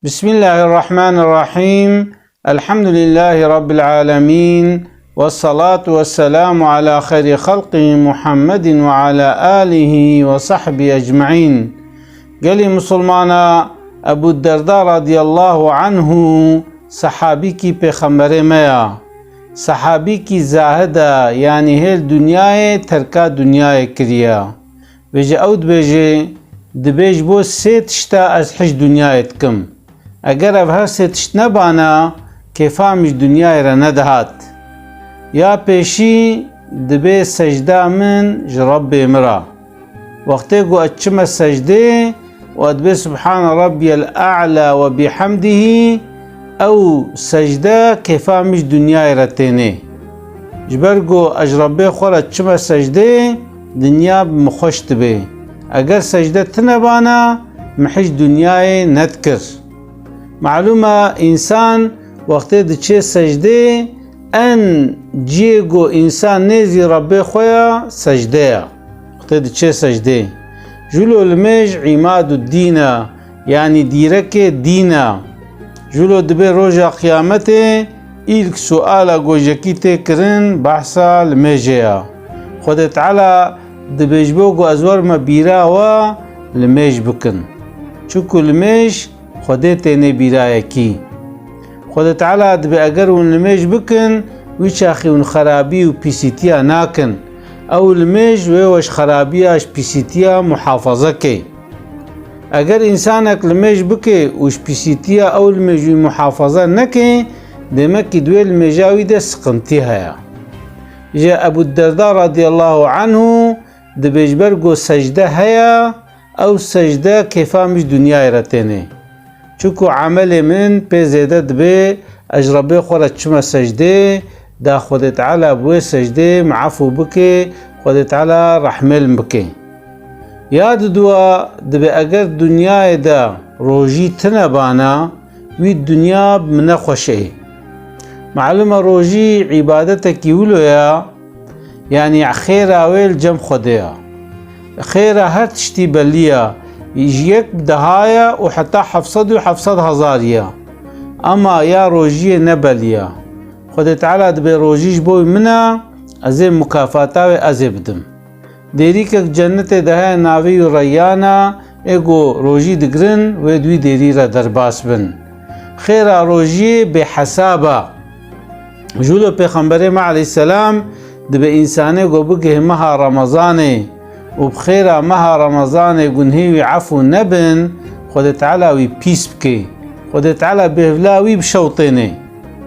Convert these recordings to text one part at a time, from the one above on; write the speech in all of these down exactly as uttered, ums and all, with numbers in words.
Bismillahirrahmanirrahim. Elhamdülillahi Rabbil alemin. Ve salatu ve selamu ala hayri halqihi Muhammedin ve ala alihi ve sahbihi ecmaîn. Gelî Musulmana, Ebu Derda radiyallahu anhu sahabîkî Pêxemberê me ya. Sahabîkî zahid e, yanî hêl dinyayê terka dinyayê kiriye. Vêje ew dibêje, dibê ji bo sê tişta ez hîç dinyayê dikim. Eger ev her sê tişt nebana, kêfa min ji dinyayê re nedihat. Ya pêşî dibê secda min ji Rebbê min re. Wextê ku ez çime secdê û ez dibê Subhane Rabbiyel A'la ve bihamdihî, ew secde kêfa min ji dinyayê re tênê. Ji ber ku ez ji Rebbê xwe re çime secdê, dinya bi min xweş dibe. Eger secde tine bana, min hîç dinyayê nedikir. Malûm e, însan wextê diçê secdê, en ciyê ku însan nêzî Rebbê xwe ya, secde ya. Wextê diçê secdê. Jûlo limêj îmadu dîn e, yanî dîrekê dîn e. Jûlo dibê roja qiyametê, îlk suala ku jekî tê kirin, behsa limêjê ya. Xwedê Teala dibê ji bo ku ez werime bîra we, limêj bikin. Çunku limêj Xwedê tênê bîra yekî. Xwedê Teala dibê eger hûn limêj bikin, wî çaxî hûn xerabî û pîsîtiya nakin. Ew limêj wê we ji xerabiya, ji pîsîtiya muhafaza kê. Eger însanek limêj bike û ji pîsîtiya ew limêj wî muhafaza neke, demekî di wê limêja wî de siqintî heye. Ji Ebu Derda radiyallahu anhu dibê ji ber ku secde heye, ew secde kêfa min ji dinyayê re tênê. Çunku emelê min pê zêde dibê, ez ji Rebbê xwe re çime secdê, da Xwedê Teala bi wê secdê min efû bike, Xwedê Teala rehmê li min bike. Ya diduwa dibê eger dinyayê de rojî tine bana, wî dinya bi min nexweş ê. Malûm e rojî îbadetekî wilo ya, yanî xêra wê li cem Xwedê ya. Xêra her tiştî belî ya. Ji yek bi deha ye û heta heft sed û heft sed hezar ye. Ema ya rojiyê ne belî ya. Xwedê Teala dibê rojî ji bo min e, ez ê mukafata wê ez ê bidim. Dêrîkek cennetê de heye navê wî Reyyan e, ê ku rojî digirin, wê di wî dêrî re derbas bin. Xêra rojiyê bêhesab e. Jûlo Pêxemberê me aleyhisselam dibê însanê ku bigihê meha Remezanê û bi xêra meha Remezanê gunhê wî efû nebin, Xwedê Teala wî pîs bike. Xwedê Teala bêhvila wî bişewtêne.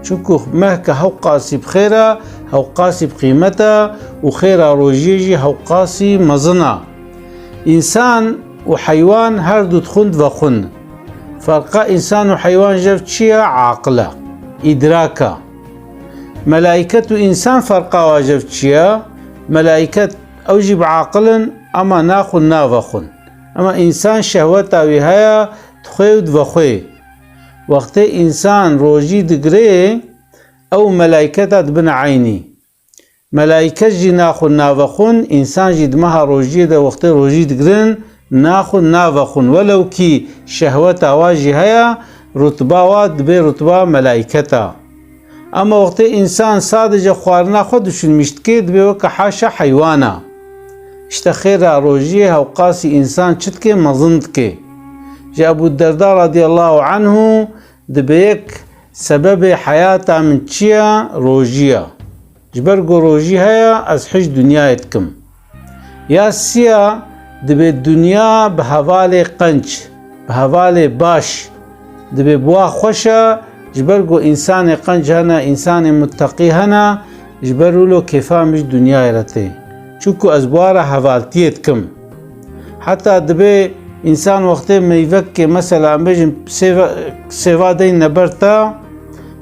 Çunku meh ke hewqasî bi xêr e, hewqasî bi qîmet e û xêra rojiyê jî hewqasî mezin e. Însan û heywan her du dixwin divexwin. Ferqa însan û heywan jev çi ye? Aqil e, îdrak e. Melaiket û însan ferqa wa jev çi ye? Melaiket ew jî bi aqil in, ema naxwin navexwin. Ema însan şehweta wî heye, dixwê û divexwê. Wextê însan rojî digirê, ew û melayketa dibine eynî. Melayket jî naxwin navexwin, însan jî di meha rojiyê de wextê rojî digirin, naxwin navexwin. Welew kî şehweta wa jî heye, rutba wa dibe rutba melayketa. Ema wextê însan sadece xwarina xwe düşünmüş dike, dibe weke haşa heywana. İşte xêra rojiyê hewqasî însan çi dike, mezin dike. Ji Ebu Derda radiyallahu anhu dibe yek sebebê heyata min çi ye? Rojî ye. Ji ber ku rojî heye, ez hîç dinyayê dikim. Ya siya, dibe dinya bi hevalê qenc, bi hevalê baş, dibe bi wa xweş e, ji ber ku însanê qenc hene, însanê muteqî hene, ji ber wilo kêfa min ji dinyayê re tê. Çunku ez bi wa re hevaltiyê dikim. Heta dibe însan wextê meyvekê, mesela em bêjin sêva, sêva deyne ber te,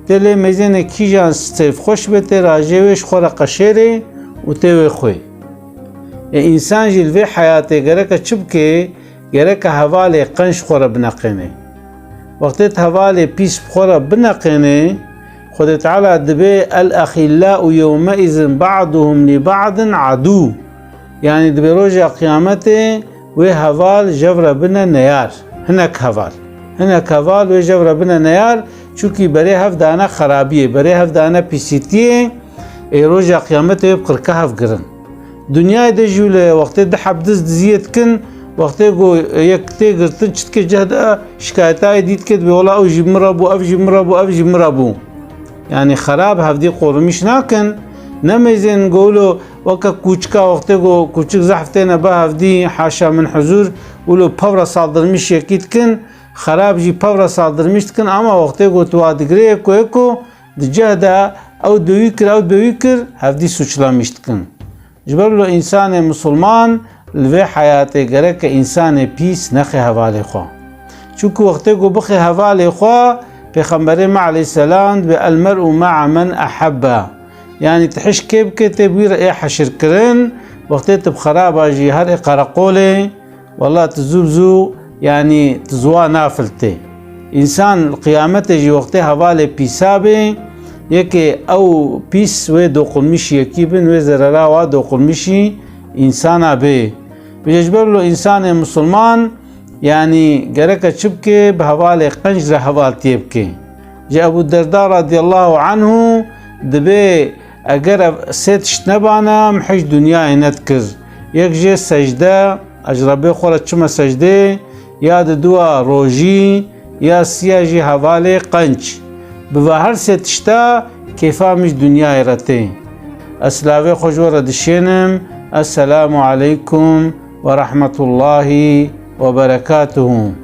tê lê mêzênê kîjan sêv xweş be, tê rajê wê ji xwe re qeşêrê û tê wê xwê. Ê însan jî li vê heyatê gereke çi bike? Gereke hevalê qenc ji xwe re bineqênê. Wextê tu hevalê pîs bi xwe re bineqênê, Xwedê Teala dibê, "El-axillâ'u yewmeizin ba'duhum li ba'din adû." Yanî dibê roja qiyametê wê heval jev re bine neyar. Hinek heval. Hinek heval wê jev re bine neyar, çunkî berê hev dane xerabiyê, berê hev dane pîsîtiyê, ê roja qiyametê wê bi qirka hev girin. Dinyayê de jî wile wextê du heb diz diziyê dikin, wextê ku yek tê girtin çi dike cih de şikayeta wê dî dike dibê wela ew jî min re bû, ev jî min re bû, ev jî min re bû. Yanî xerab hevdî qorumîş nakin, nemeyzên ku wilo weke kûçika wextê ku kûçik zehf têne ba hevdî haşa min huzur, wilo pevra saldırmış yekî dikin, xerab jî pevra saldırmış dikin, ama wextê ku tu wa digirê yeko yeko, di cih de ew dewî kir, ew dewî kir, hevdî suçlamiş dikin. Ji ber wilo însanê misilman li vê heyatê gereke însanê pîs nexê hevalê xwe. Çunku wextê ku bixê hevalê xwe, Pêxemberê me aleyhisselam dibê, "El mer'u ma'a men ahabba." Yanî tu hişk kê bike tê bi wî re ê heşirkirin, wextê tu bi xeraba jî her ê qereqolê, wela tu zû bi zû, yanî tu ziwa nafiltê. Însan li qiyametê jî wextê hevalê pîsa bê, yekê ew pîs wê doqulmişî yekî bin, wê zerera wa doqulmişî însana bê. Vêce ji ber wilo însanê misilman, yanî gereke çi bike, bi hevalê qenc re hevaltiyê bike. Ji Ebû Derda radiyallahu anhu dibê, eger ev sê tişt nebana, min hîç dinyayê nedikir. Yek jê secde, ez ji Rebbê xwe re çime secdê, ya diduwa rojî, ya siya jî hevalê qenc. Bi va her sê tişta kêfa min ji dinyayê re tê. Ez silavê xwe ji we re dişênim. Esselamu aleykum ve rahmetullahi ve berekatuhu.